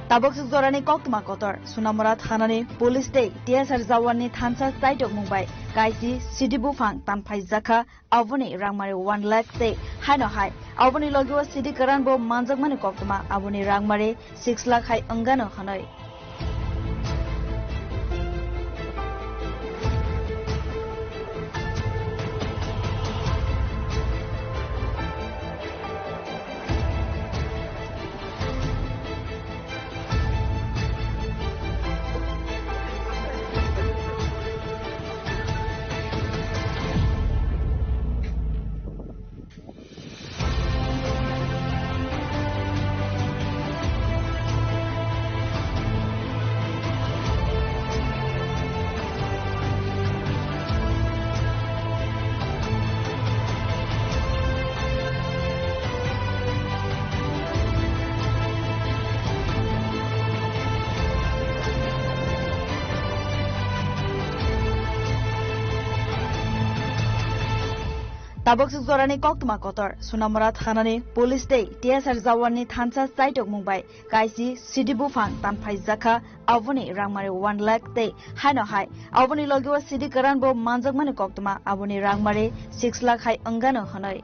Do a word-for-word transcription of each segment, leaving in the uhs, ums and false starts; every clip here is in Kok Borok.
Tabuk swk jorani koktwma kotor, Sonamura thanani police tei T S R jawanni thansa chaitokmung bai kaisi sidi buphang tanphaijakha, aboni rangmari one lakh tei haino hai aboni logi o sidi kwran bo manjakmani koktwma, aboni rangmari six lakh hai wngano hwnwi. Tabuk swk jorani koktwma kotor, Sonamura thanani police tei T S R jawanni thansa chaitokmung bai kaisi sidi buphang tanphaijakha, aboni rangmari one lakh tei haino hai aboni logi o sidi kwran bo manjakmani koktwma, aboni rangmari six lakh hai wngano hwnwi.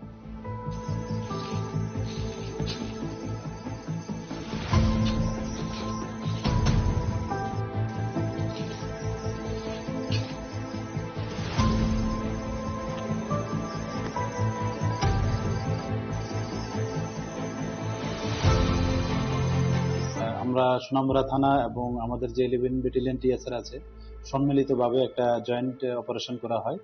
আমরা সোনামুড়া থানা এবং আমাদের যে eleven battalion TSR আছে, সম্মিলিতভাবে একটা joint operation করা হয়।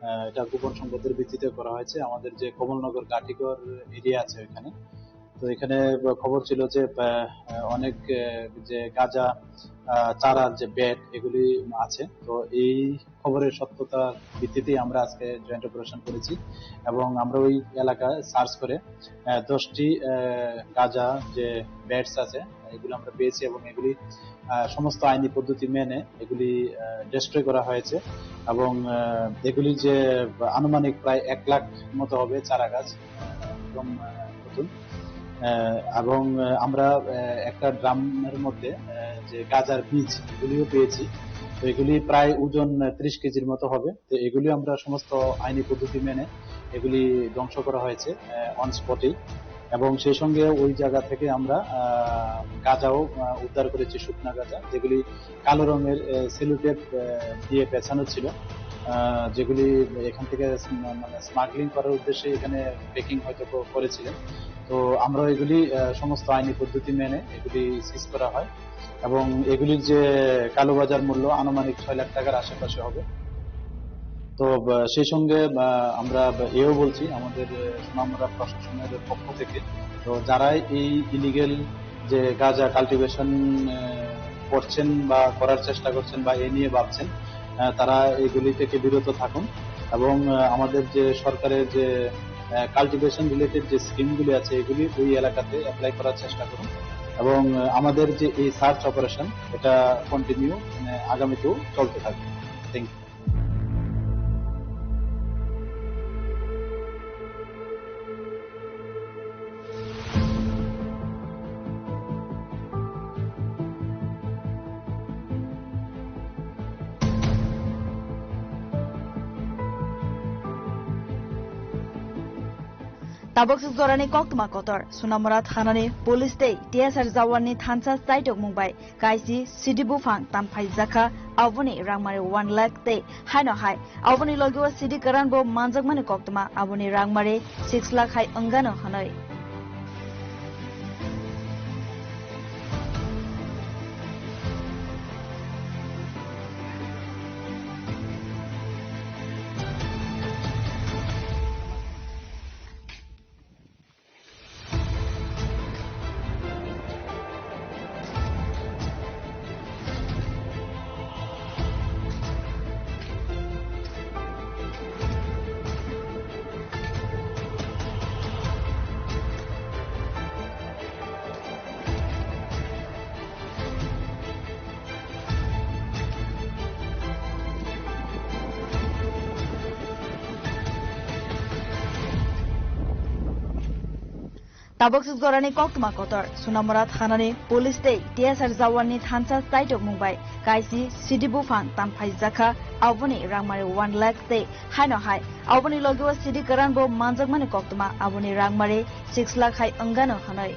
আহ, এটা গোপন সংবাদের ভিত্তিতে করা হয়েছে। আমাদের যে কমলনগর গাটিগড় এরিয়া আছে ওইখানে, তো এখানে খবর ছিল যে, আহ, অনেক, আহ, যে গাঁজা, আহ, চারার যে বেড এগুলি আছে, তো এই খবরের সত্যতার ভিত্তিতেই আমরা আজকে জয়েন্ট অপারেশন করেছি এবং আমরা ওই এলাকা সার্চ করে, আহ, দশটি, আহ, গাঁজা যে বেডস আছে এগুলো আমরা পেয়েছি এবং এগুলি, আহ, সমস্ত আইনি পদ্ধতি মেনে এগুলি, আহ, ডিস্ট্রয় করা হয়েছে এবং, আহ, এগুলি যে আনুমানিক প্রায় এক লাখ মতো হবে চারা গাছ, আহ, একদম, আহ, নতুন। আহ, এবং, আহ, আমরা, আহ, একটা ড্রামের মধ্যে, আহ, যে গাজার বীজ এগুলিও পেয়েছি। তো এগুলি প্রায় ওজন, আহ, ত্রিশ কেজির মতো হবে। তো এগুলি আমরা সমস্ত আইনি পদ্ধতি মেনে এগুলি ধ্বংস করা হয়েছে, আহ, অন স্পটেই। এবং সেই সঙ্গে ওই জায়গা থেকে আমরা, আহ, গাজাও, আহ, উদ্ধার করেছি, শুকনা গাজা, যেগুলি কালো রঙের, আহ, সেলোটেপ, আহ, দিয়ে পেঁচানো ছিল, আহ, যেগুলি এখান থেকে স্ম-, মানে স্মাগলিং করার উদ্দেশ্যে এখানে প্যাকিং হয়তো ক-, করেছিলেন। তো আমরা এগুলি, আহ, সমস্ত আইনি পদ্ধতি মেনে এগুলি সিজ করা হয় এবং এগুলির যে কালোবাজার মূল্য আনুমানিক ছয় লাখ টাকার আশেপাশে হবে। তো, আহ, সেই সঙ্গে, আহ, আমরা এও বলছি আমাদের, আহ, সোনামুড়া প্রশাসনের পক্ষ থেকে, তো যারাই এই ইলিগেল যে গাঁজা কাল্টিভেশন, আহ, করছেন বা করার চেষ্টা করছেন বা এ নিয়ে ভাবছেন, আহ, তারা এগুলি থেকে বিরত থাকুন এবং, আহ, আমাদের যে সরকারের যে, আহ, কাল্টিভেশন রিলেটেড যে স্কিমগুলি আছে এগুলি ওই এলাকাতে অ্যাপ্লাই করার চেষ্টা করুন এবং, আহ, আমাদের যে এই সার্চ অপারেশন এটা কন্টিনিউ, মানে, আগামীতেও চলতে থাকবে। Thank you. Tabuk swk jorani koktwma kotor, Sonamura thanani police tei T S R jawanni thansa chaitokmung bai kaisi sidi buphang tanphaijakha, aboni rangmari one lakh tei haino hai aboni logi o sidi kwran bo manjakmani koktwma, aboni rangmari six lakh hai wngano hwnwi. Tabuk swk jorani koktwma kotor, Sunamura thanani police tei T S R jawanni thansa chaitokmung bai kaisi sidi buphang tanphaijakha, aboni rangmari one lakh tei haino hai aboni logio sidi kwran bo manjakmani koktwma, aboni rangmari six lakh hai wngano hwnwi.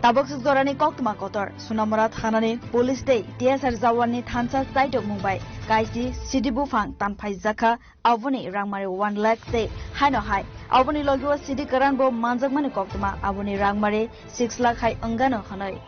Tabuk swk jorani koktwma kotor, Sunamura thanani police tei T S R jawanni thansa chaitokmung bai kaisi sidi buphang tanphaijakha, aboni rangmari one lakh tei haino hai aboni logio sidi kwran bo manjakmani koktwma, aboni rangmari six lakh hai wngano hwnwi.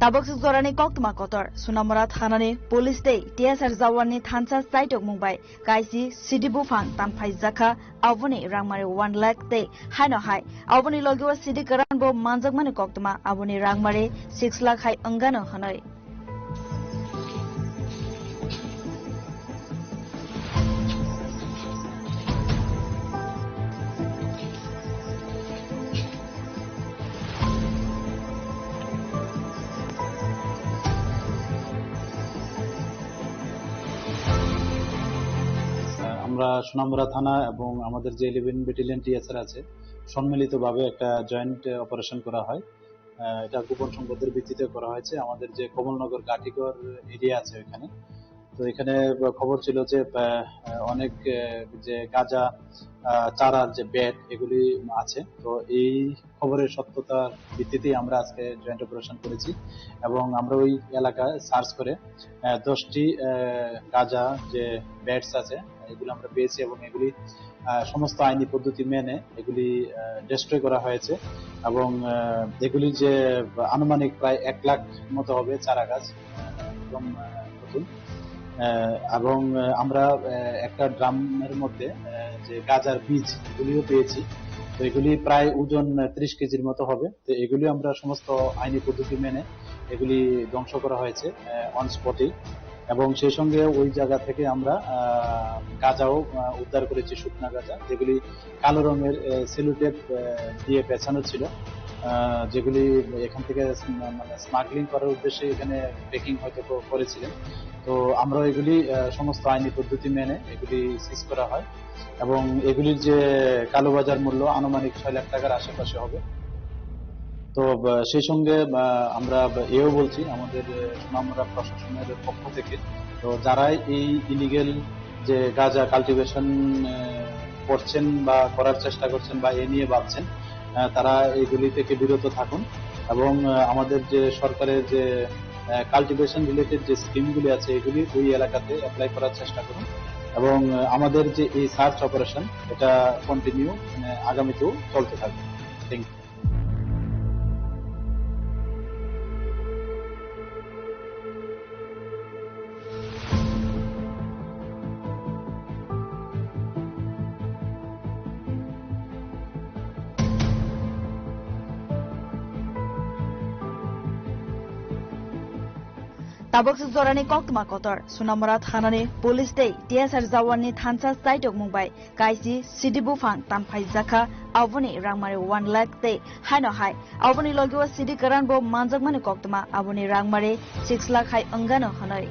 Tabuk swk jorani koktwma kotor, Sunamura thanani police tei T S R jawanni thansa chaitokmung bai kaisi sidi buphang tanphaijakha, aboni rangmari one lakh tei haino hai aboni logio sidi kwran bo manjakmani koktwma, aboni rangmari six lakh hai wngano hwnwi. আমরা সুনামুরা থানা এবং আমাদের যে eleven battalion TSR আছে, সম্মিলিতভাবে একটা joint operation করা হয়। আহ, এটা গোপন সংবাদের ভিত্তিতে করা হয়েছে। আমাদের যে কমলনগর গাটিঘর এরিয়া আছে ওইখানে, তো এখানে খবর ছিল যে, আহ, অনেক, আহ, যে গাঁজা, আহ, চারার যে বেড এগুলি আছে। তো এই খবরের সত্যতার ভিত্তিতেই আমরা আজকে জয়েন্ট অপারেশন করেছি এবং আমরা ওই এলাকা সার্চ করে, আহ, দশটি, আহ, গাঁজা যে বেডস আছে এগুলো আমরা পেয়েছি এবং এগুলি, আহ, সমস্ত আইনি পদ্ধতি মেনে এগুলি, আহ, ডিস্ট্রয় করা হয়েছে এবং, আহ, এগুলির যে আনুমানিক প্রায় এক লাখ মতো হবে চারা গাছ, আহ, একদম, আহ, নতুন। আহ, এবং, আহ, আমরা, আহ, একটা ড্রামের মধ্যে, আহ, যে গাজার বীজ এগুলিও পেয়েছি। তো এগুলি প্রায় ওজন, আহ, ত্রিশ কেজির মতো হবে। তো এগুলি আমরা সমস্ত আইনি পদ্ধতি মেনে এগুলি ধ্বংস করা হয়েছে, আহ, অন স্পটেই। এবং সেই সঙ্গে ওই জায়গা থেকে আমরা, আহ, গাজাও, আহ, উদ্ধার করেছি, শুকনা গাজা, যেগুলি কালো রঙের, আহ, সেলোটেপ, আহ, দিয়ে পেঁচানো ছিল, আহ, যেগুলি এখান থেকে স্ম-, মানে স্মাগলিং করার উদ্দেশ্যে এখানে প্যাকিং হয়তো ক-, করেছিলেন। তো আমরা এগুলি, আহ, সমস্ত আইনি পদ্ধতি মেনে এগুলি সিজ করা হয় এবং এগুলির যে কালোবাজার মূল্য আনুমানিক ছয় লাখ টাকার আশেপাশে হবে। তো, আহ, সেই সঙ্গে, আহ, আমরা এও বলছি আমাদের, আহ, সুনামুরা প্রশাসনের পক্ষ থেকে, তো যারাই এই ইলিগেল যে গাঁজা কাল্টিভেশন, আহ, করছেন বা করার চেষ্টা করছেন বা এ নিয়ে ভাবছেন, আহ, তারা এগুলি থেকে বিরত থাকুন এবং, আহ, আমাদের যে সরকারের যে, আহ, কাল্টিভেশন রিলেটেড যে স্কিমগুলি আছে এগুলি ওই এলাকাতে অ্যাপ্লাই করার চেষ্টা করুন এবং, আহ, আমাদের যে এই সার্চ অপারেশন এটা কন্টিনিউ, আহ, আগামীতেও চলতে থাকবে। Thank you. Tabuk swk jorani koktwma kotor, Sunamura thanani police tei T S R jawanni thansa chaitokmung bai kaisi sidi buphang tanphaijakha, aboni rangmari one lakh tei haino hai aboni logio sidi kwran bo manjakmani koktwma, aboni rangmari six lakh hai wngano hwnwi.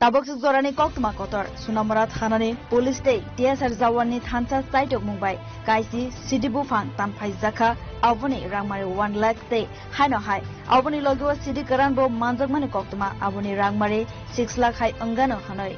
Tabuk swk jorani koktwma kotor, Sunamura thanani police tei T S R jawanni thansa chaitokmung bai kaisi sidi buphang tanphaijakha, aboni rangmari one lakh tei haino hai aboni logio sidi kwran bo manjakmani koktwma, aboni rangmari six lakh hai wngano hwnwi.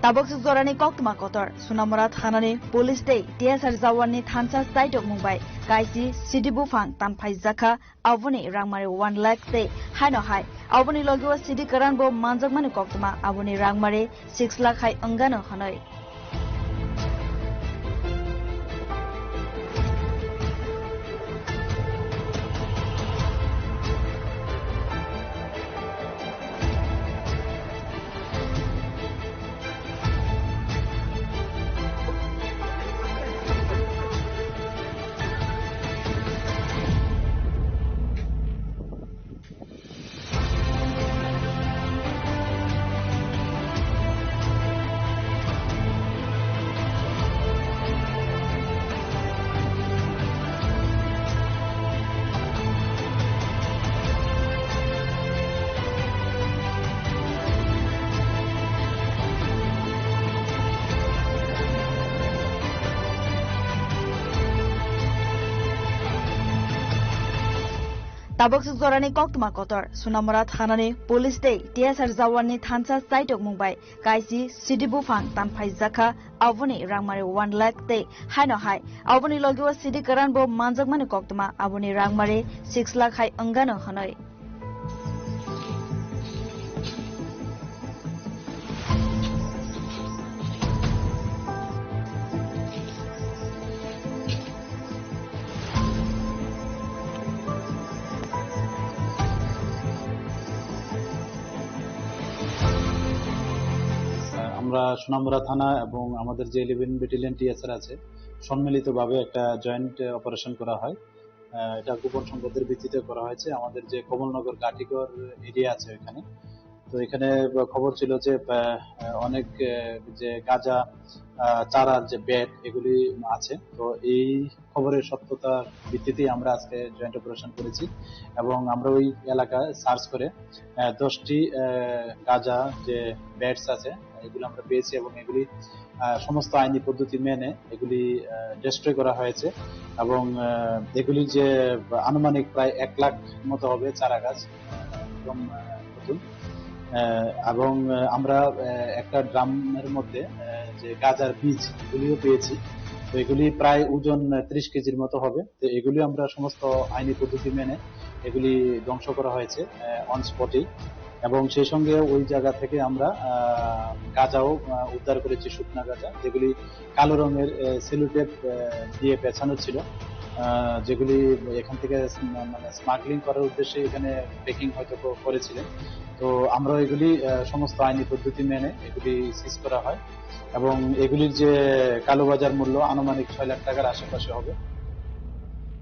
Tabuk swk jorani koktwma kotor, Sunamura thanani police tei T S R jawanni thansa chaitokmung bai kaisi sidi buphang tanphaijakha, aboni rangmari one lakh tei haino hai aboni logio sidi kwran bo manjakmani koktwma, aboni rangmari six lakh hai wngano hwnwi. Tabuk swk jorani koktwma kotor, Sunamura thanani police tei T S R jawanni thansa chaitokmung bai kaisi sidi buphang tanphaijakha, aboni rangmari one lakh tei haino hai aboni logio sidi kwran bo manjakmani koktwma, aboni rangmari six lakh hai wngano hwnwi. আমরা সুনামুরা থানা এবং আমাদের যে eleven battalion TSR আছে, সম্মিলিতভাবে একটা joint operation করা হয়। আহ, এটা গোপন সংবাদের ভিত্তিতে করা হয়েছে। আমাদের যে কমলনগর গাটিগড় এরিয়া আছে ওইখানে, তো এখানে খবর ছিল যে, আহ, অনেক, আহ, যে গাঁজা, আহ, চারার যে বেড এগুলি আছে। তো এই খবরের সত্যতার ভিত্তিতেই আমরা আজকে জয়েন্ট অপারেশন করেছি এবং আমরা ওই এলাকায় সার্চ করে, আহ, দশটি, আহ, গাঁজা যে বেডস আছে এগুলো আমরা পেয়েছি এবং এগুলি, আহ, সমস্ত আইনি পদ্ধতি মেনে এগুলি, আহ, ডিস্ট্রয় করা হয়েছে এবং, আহ, এগুলি যে আনুমানিক প্রায় এক লাখ মতো হবে চারা গাছ, আহ, একদম, আহ, নতুন। আহ, এবং, আহ, আমরা, আহ, একটা ড্রামের মধ্যে, আহ, যে গাজার বীজ এগুলিও পেয়েছি। তো এগুলি প্রায় ওজন, আহ, ত্রিশ কেজির মতো হবে। তো এগুলি আমরা সমস্ত আইনি পদ্ধতি মেনে এগুলি ধ্বংস করা হয়েছে, আহ, অন স্পটেই। এবং সেই সঙ্গে ওই জায়গা থেকে আমরা, আহ, গাঁজাও, আহ, উদ্ধার করেছি, শুকনা গাঁজা, যেগুলি কালো রঙের, আহ, সেলোটেপ, আহ, দিয়ে পেঁচানো ছিল, আহ, যেগুলি এখান থেকে স্ম-, মানে স্মাগলিং করার উদ্দেশ্যে এখানে প্যাকিং হয়তো ক-, করেছিলেন। তো আমরা এগুলি, আহ, সমস্ত আইনি পদ্ধতি মেনে এগুলি সিজ করা হয় এবং এগুলির যে কালোবাজার মূল্য আনুমানিক ছয় লাখ টাকার আশেপাশে হবে।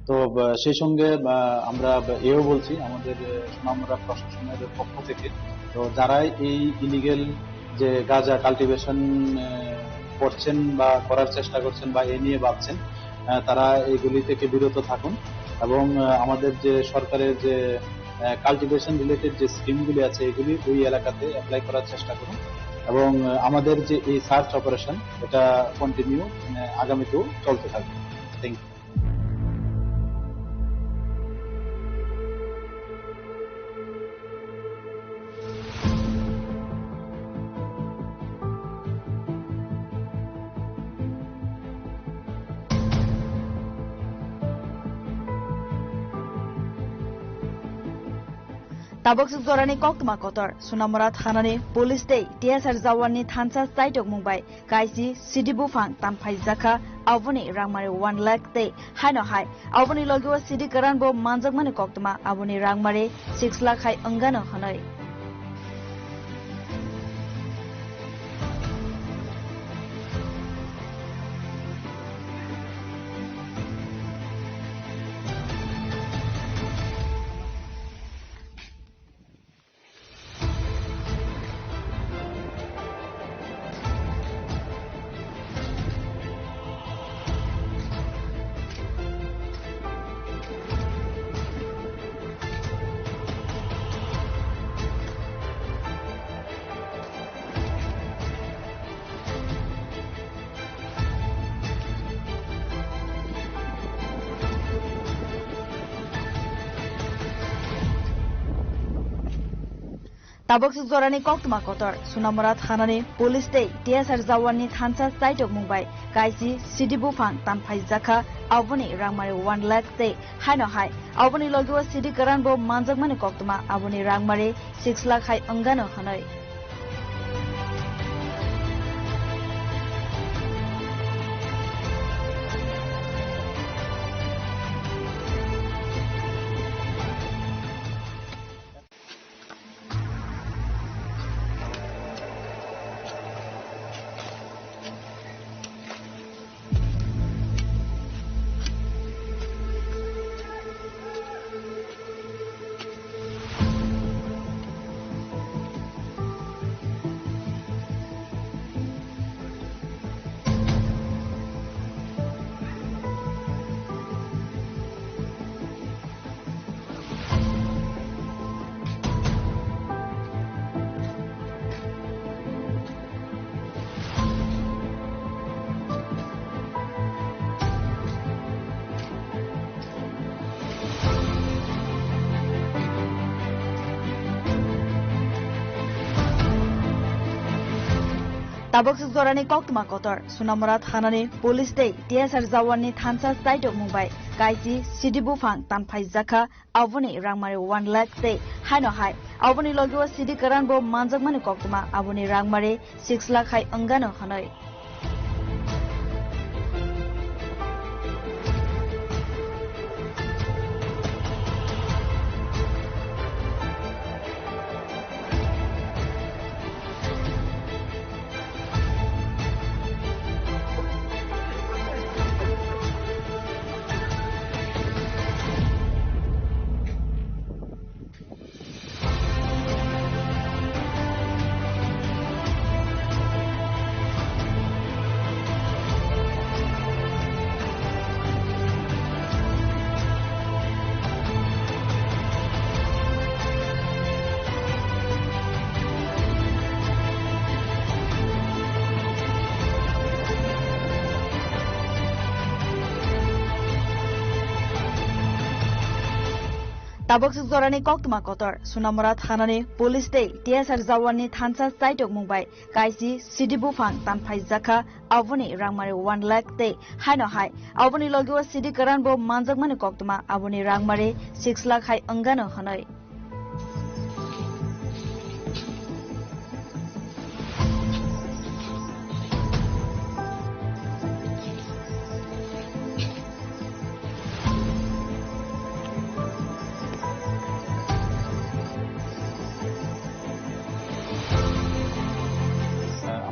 তো, আহ, সেই সঙ্গে, আহ, আমরা এও বলছি আমাদের, আহ, সোনামুড়া প্রশাসনের পক্ষ থেকে, তো যারা এই ইলিগেল যে গাঁজা কাল্টিভেশন, আহ, করছেন বা করার চেষ্টা করছেন বা এ নিয়ে ভাবছেন, আহ, তারা এগুলি থেকে বিরত থাকুন এবং, আহ, আমাদের যে সরকারের যে, আহ, কাল্টিভেশন রিলেটেড যে স্কিমগুলি আছে এগুলি ওই এলাকাতে অ্যাপ্লাই করার চেষ্টা করুন এবং, আহ, আমাদের যে এই সার্চ অপারেশন এটা কন্টিনিউ, মানে, আগামীতেও চলতে থাকবে। Thank you. Tabuk swk jorani koktwma kotor, Sunamura thanani police tei T S R jawanni thansa chaitokmung bai kaisi sidi buphang tanphaijakha, aboni rangmari one lakh tei haino hai aboni logi o sidi kwran bo manjakmani koktwma, aboni rangmari six lakh hai wngano hwnwi. Tabuk swk jorani koktwma kotor, Sunamura thanani police tei T S R jawanni thansa chaitokmung bai kaisi sidi buphang tanphaijakha, aboni rangmari one lakh tei haino hai aboni logi o sidi kwran bo manjakmani koktwma, aboni rangmari six lakh hai wngano hwnwi. Tabuk swk jorani koktwma kotor, Sunamura thanani police tei T S R jawanni thansa chaitokmung bai kaisi sidi buphang tanphaijakha, aboni rangmari one lakh tei haino hai aboni logi o sidi kwran bo manjakmani koktwma, aboni rangmari six lakh hai wngano hwnwi. Tabuk swk jorani koktwma kotor, Sunamura thanani police tei T S R jawanni thansa chaitokmung bai kaisi sidi buphang tanphaijakha, aboni rangmari one lakh tei haino hai aboni logio sidi kwran bo manjakmani koktwma, aboni rangmari six lakh hai wngano hwnwi.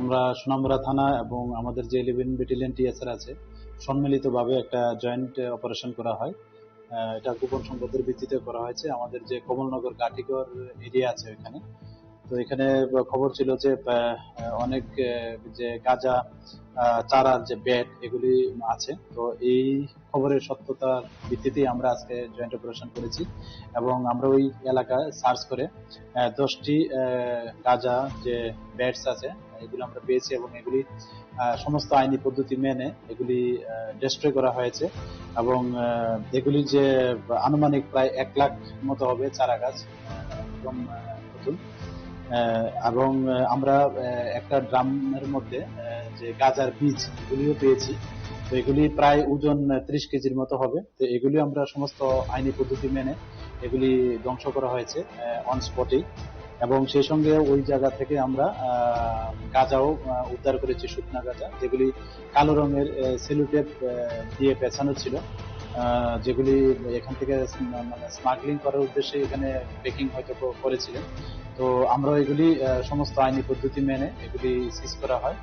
আমরা সুনামুরা থানা এবং আমাদের যে eleven battalion TSR আছে, সম্মিলিতভাবে একটা joint operation করা হয়। আহ, এটা গোপন সংবাদের ভিত্তিতে করা হয়েছে। আমাদের যে কমলনগর গাটিগড় এরিয়া আছে ওইখানে, তো এখানে খবর ছিল যে, আহ, অনেক, আহ, যে গাঁজা, আহ, চারার যে বেড এগুলি আছে। তো এই খবরের সত্যতার ভিত্তিতেই আমরা আজকে জয়েন্ট অপারেশন করেছি এবং আমরা ওই এলাকায় সার্চ করে, আহ, দশটি, আহ, গাঁজা যে বেডস আছে এগুলো আমরা পেয়েছি এবং এগুলি, আহ, সমস্ত আইনি পদ্ধতি মেনে এগুলি, আহ, ডিস্ট্রয় করা হয়েছে এবং, আহ, এগুলি যে আনুমানিক প্রায় এক লাখ মতো হবে চারা গাছ, আহ, একদম, আহ, নতুন। আহ, এবং, আহ, আমরা, আহ, একটা ড্রামের মধ্যে, আহ, যে গাজার বীজ এগুলিও পেয়েছি। তো এগুলি প্রায় ওজন, আহ, ত্রিশ কেজির মতো হবে। তো এগুলি আমরা সমস্ত আইনি পদ্ধতি মেনে এগুলি ধ্বংস করা হয়েছে, আহ, অন স্পটেই। এবং সেই সঙ্গে ওই জায়গা থেকে আমরা, আহ, গাজাও, আহ, উদ্ধার করেছি, শুকনা গাজা, যেগুলি কালো রঙের, আহ, সেলুটেপ, আহ, দিয়ে পেঁচানো ছিল, আহ, যেগুলি এখান থেকে স্ম-, মানে স্মাগলিং করার উদ্দেশ্যে এখানে প্যাকিং হয়তো ক-, করেছিলেন। তো আমরা এগুলি, আহ, সমস্ত আইনি পদ্ধতি মেনে এগুলি সিজ করা হয়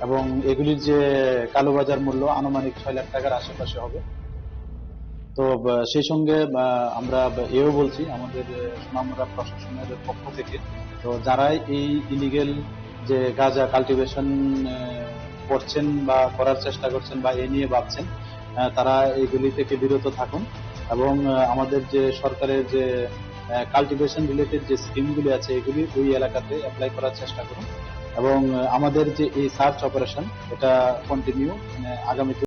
এবং এগুলির যে কালোবাজার মূল্য আনুমানিক ছয় লাখ টাকার আশেপাশে হবে। তো, আহ, সেই সঙ্গে, আহ, আমরা এও বলছি আমাদের, আহ, সুনামুরা প্রশাসনের পক্ষ থেকে, তো যারাই এই ইলিগেল যে গাঁজা কাল্টিভেশন, আহ, করছেন বা করার চেষ্টা করছেন বা এ নিয়ে ভাবছেন, আহ, তারা এইগুলি থেকে বিরত থাকুন এবং, আহ, আমাদের যে সরকারের যে, আহ, কাল্টিভেশন রিলেটেড যে স্কিমগুলি আছে এগুলি ওই এলাকাতে অ্যাপ্লাই করার চেষ্টা করুন এবং, আহ, আমাদের যে এই সার্চ অপারেশন এটা কন্টিনিউ, মানে, আগামীতে